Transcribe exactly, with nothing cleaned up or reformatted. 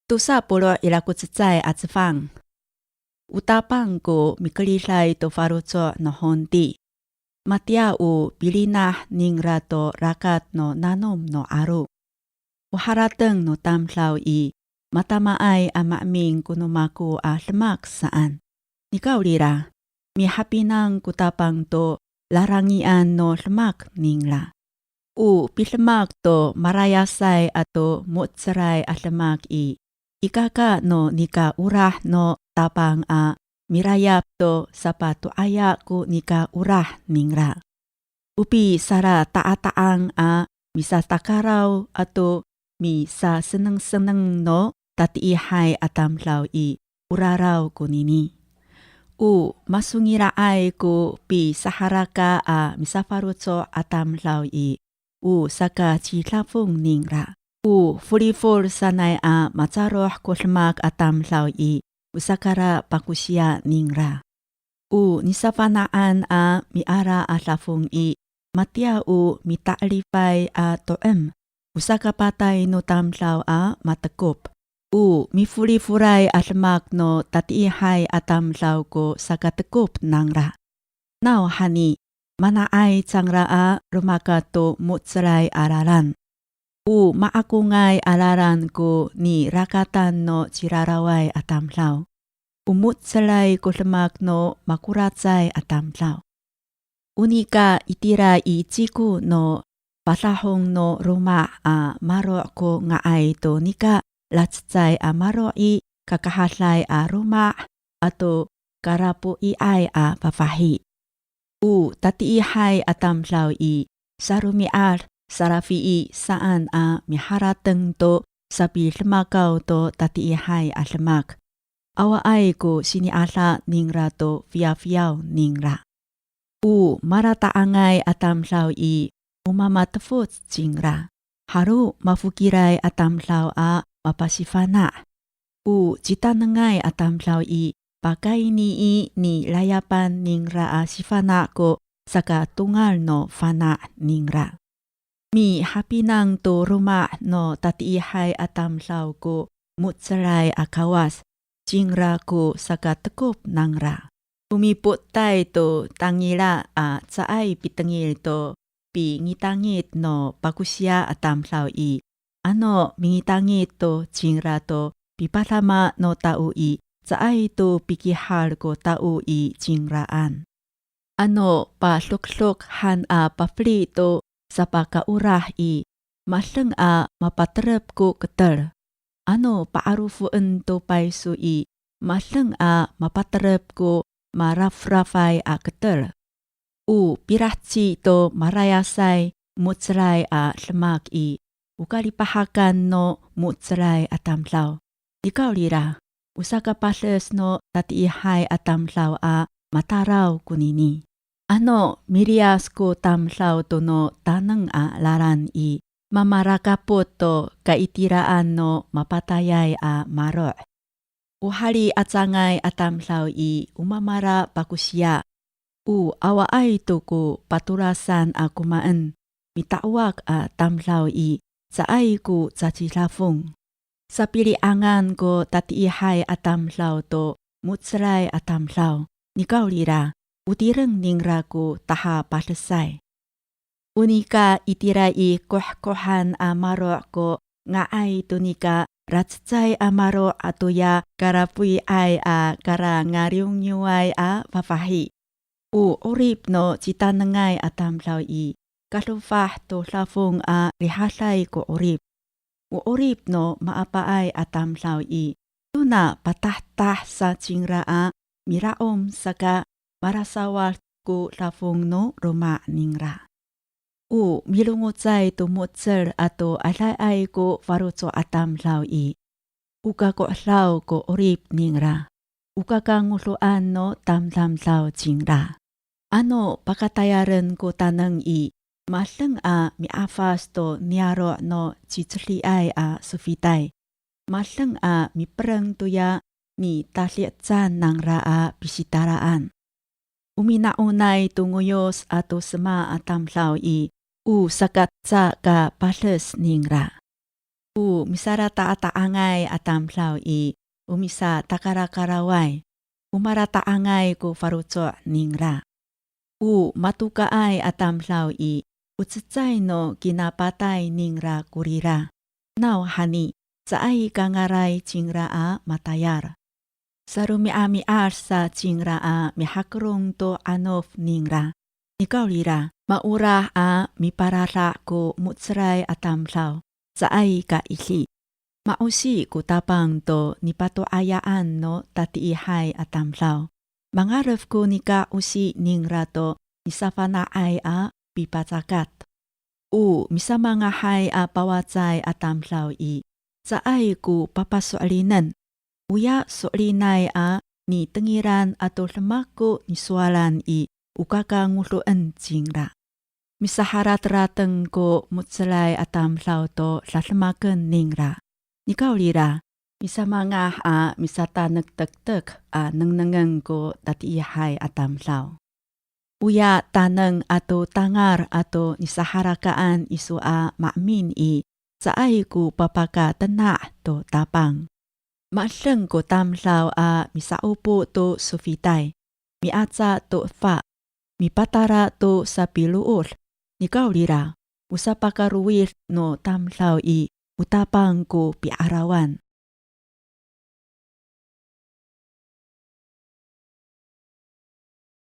Tosa polo' ira ko cecay a cefang. O Tapang ko mikeriday to faloco' no hongti. Matiya o pilinah ningra to rakat no nanom no 'alo. O harateng no tamdaw i, matamaay a maemin ko no mako a demak saan. Nikawrira, mihapinang ko Tapang to larangian no demak ningra. O pidemak to marayasay ato mo^celay a demak i, ikaka no nika olah no Tapang a mirayap to sapato'aya ko nika olah ningra. O pisalata'ata'ang a misatakaraw ato misasenengseneng no tatiihay a tamdaw i, o raraw konini. O masongila'ay ko pisaharaka a misafaloco' a tamdaw i, o sakacidafong ningra. O folifol sanay a macaroh ko demak a tamdaw i, o sakarapakosiya ningra. O nisafana'an a miala a dafong i, matiya o mita'elifay a to'em, o sakapatay no tamdaw a matekop. O mifolifolay a demak no tatiihay a tamdaw ko sakatekop nangra. Nawhani, mana'ay cangra a romakat to mo^celay a lalan. O ma'akongay a lalan ko nirakatan no ciraraway a tamdaw. O mo^celay ko demak no makoracay a tamdaw. O nika itira i ciko no padahong no loma' a maro' ko nga'ay to nika lacecay a maro' i, kakahaday a loma' ato karapoiay a fafahi. O tatiihay a tamdaw i, saromi'ad salafii saan a miharateng to sapidemakaw to tatiihay a demak. Awaay ko sini'ada ningra to fiyafiyaw ningra. O malata'angay a tamdaw i, o mamatefoc cingra. Halo mafokilay a tamdaw a mapasifana'. O citanengay a tamdaw i, pakayni i nilayapan ningra a sifana' ko sakatongal no fana' ningra. Mihapinang to loma' no tatiihay a tamdaw ko mo^celay a kawas, cingra ko sakatekop nangra. O mipotay to tangila a caay pitengil to pingitangit no pakosiya a tamdaw i, ano mingitangit to cingra to pipadama no tao i, caay to pikihar ko tao i cingraan. Ano padokdok han a pafeli to sapakaolah i, madeng a mapaterep ko keter. Ano pa'arofoen to payso i, madeng a mapaterep ko marafrafay a keter. O pilaheci to marayasay mo^celay a demak i, o kalipahakan no mo^celay a tamdaw. Nikawrira, o sakapades no tatiihay a tamdaw a matalaw konini. Ano miliyas ko tamdaw to no taneng a lalan i, mamarakapot to kaitiraan no mapatayay a maro'. O hali'acangay a tamdaw i, o mamalapakosiya. O awaay to ko patolasan a komaen, mita'owak a tamdaw i, caay ko cacidafong. Sapili'angan ko tatiihay a tamdaw to mo^celay a tamdaw, nikawrira, o tireng ningra ko tahapadesay. O nika itira i kohkohan a maro' ko nga'ay to nika lacecay a maro' atoya karapoiay a karangaliyongiway a fafahi. O 'orip no citanengay a tamdaw i, kadofah to dafong a rihaday ko 'orip. O 'orip no maapaay a tamdaw i, tona patahtah sa cingra a mira'om saka malasawad ko dafong no loma' ningra. O milongocay to mo^cel ato adayay ko faloco' a tamdaw i, o kako'edaw ko 'orip ningra, o kakangodoan no tamdamdaw cingra. Ano pakatayalen ko taneng i, madeng a mi'afas to niyaro' no cicediay a sofitay, madeng a mipereng toya nitadi'ecan nangra a pisitaraan. O mina'onay to ngoyos ato sema a tamdaw i, o sakaca ka pades ningra. O misalata'ata'angay a tamdaw i, o misatakarakaraay, o malata'angay ko faloco' ningra. O matokaay a tamdaw i, o cecay no kinapatay ningra korira. Nawhani, caay ka ngalay cingra a matayal. Saromi'ami'ad sa cingra a mihakelong to 'anof ningra. Nikawrira, maolah a mipalada' ko mo^celay a tamdaw, caay ka idi. Ma'osi ko Tapang to nipato'ayaan no tatiihay a tamdaw. Mangalef ko nika osi ningra to nisafana'ay a pipacakat. O misamangahay a pawacay a tamdaw i, caay ko papaso'linen. Oya so'linay a nitengilan ato demak ko nisowalan i, o kakangodoen cingra. Misaharatrateng ko mo^celay a tamdaw to dademaken ningra. Nikawrira, misamangah a misatanektektek a nengnengen ko tatiihay a tamdaw. Oya taneng ato tangal ato nisaharakaan iso a maemin i, caay ko papakatena' to Tapang. Ma'edeng ko tamdaw a misa'opo to sofitay, mi'aca to efa, mipatala to sapilood, nikawrira, o sapakalowid no tamdaw i, o Tapang ko pi'arawan.